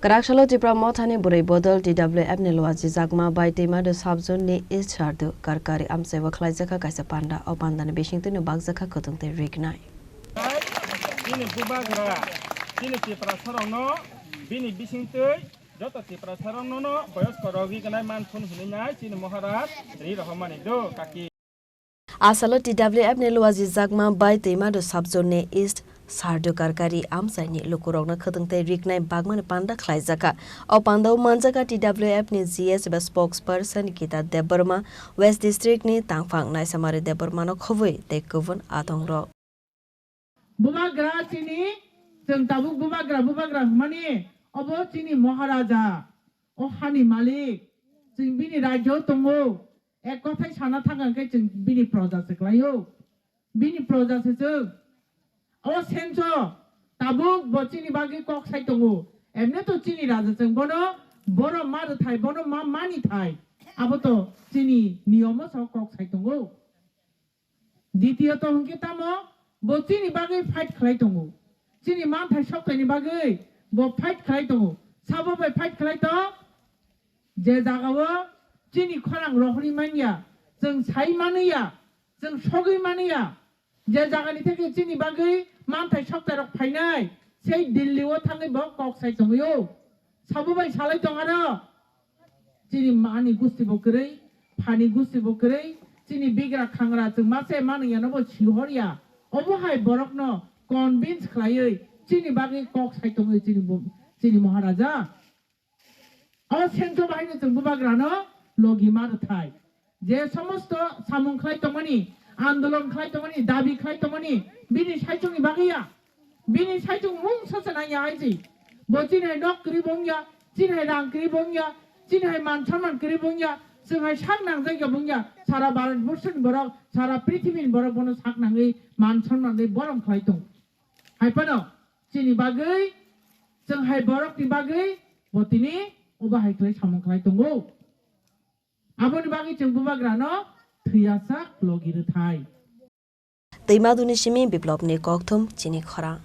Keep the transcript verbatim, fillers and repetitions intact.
Kwrak salo Tipra Mothani bwrwi bodol T W F ni Luaji Jakma bai Twimadu sub-zone ni East Sardu Karkari amchai o khlaijak kha kaisa panda. O panda ni bisingtwi no bakjak kha kwtwng tei rignai. Chini bubagra, chini Tiprasarokno bini bisingtwi joto Tiprasarokno no boyosko rogwi gwnai man phun hinwi nai chini Maharaj ri rohormani do kaki. Asalo T W F ni Luaji Jakma bai Twimadu sub-zone ni East Sardu Karkari amchai ni lukurokno khwtwng tei rignai bakmani panda khlaijak kha. O panda o manjak kha T W F ni G S eba spokesperson Gita Debbarma, West District ni tangphang Naisamari Debbarma no khobwi tei kubun atongrok. Bubagra chini, chwng tabuk bubagra, bubagra hwnmani, obo chini Maharaja, o hani malik, chwng bini rajyo tongo, ek kothai sana thang khe chwng bini proja se khlaio, bini proja se chwng. O senso, tabuk bo chini bagwi kok sai tongo, emne to chini raja chwng bono, bono ma rwthai, bono ma mani thai, abo to chini niyomo so kok sai tongo. Ditiyo to hwnkhe tamo? Bo chini bagwi fight khlai tongo. Chini manthai soktaini bagwi bo fight khlai tongo. Sabo bai fight khlai tong? Je jagao chini khorang rohorwi manya, chwng sai manliya, chwng sogwi manliya. Je jagani theke chini bagwi manthai soktairok phainai, sei Delhi o thangwi bo kok sai tongwio. Sabo bai salai tong aro. Chini mani gusti bo kwrwi, phani gusti bo kwrwi, chini bigra khangra chwng mase manwi yano bo sihor ya. Obo hai borokno convince khlaiwi chini bagwi kok sai tongwi chini bo, chini Maharaja. O sengcho bahai no chwng bubagra no logi ma rwthai. Je somosto samung khlai tongmani, andolon khlai tongmani, dabi khlai tongmani, bini saichung ni bagwi ya. Bini saichung mung sacha nang ya hai si. Bo chini hai nok kwrwi bo wng ya, chini hai rang kwrwi bo wng ya, chini hai man sonman kwrwi bo wng ya, chwng hai sak nang jak ya bo wng ya. Sara Bharat borsho ni borok, sara prithibi ni borok bono sak nangwi man sonman wi borom khlai tong. Hai phano chini bagwi, chwng hai borok ni bagwi bo tini obo hai khlai samung khlai tongo. Aboni bagwi chwng bubagra no thwiyasak logi rwthai. Twimaduni simi Biplopni kokthum chini khorang.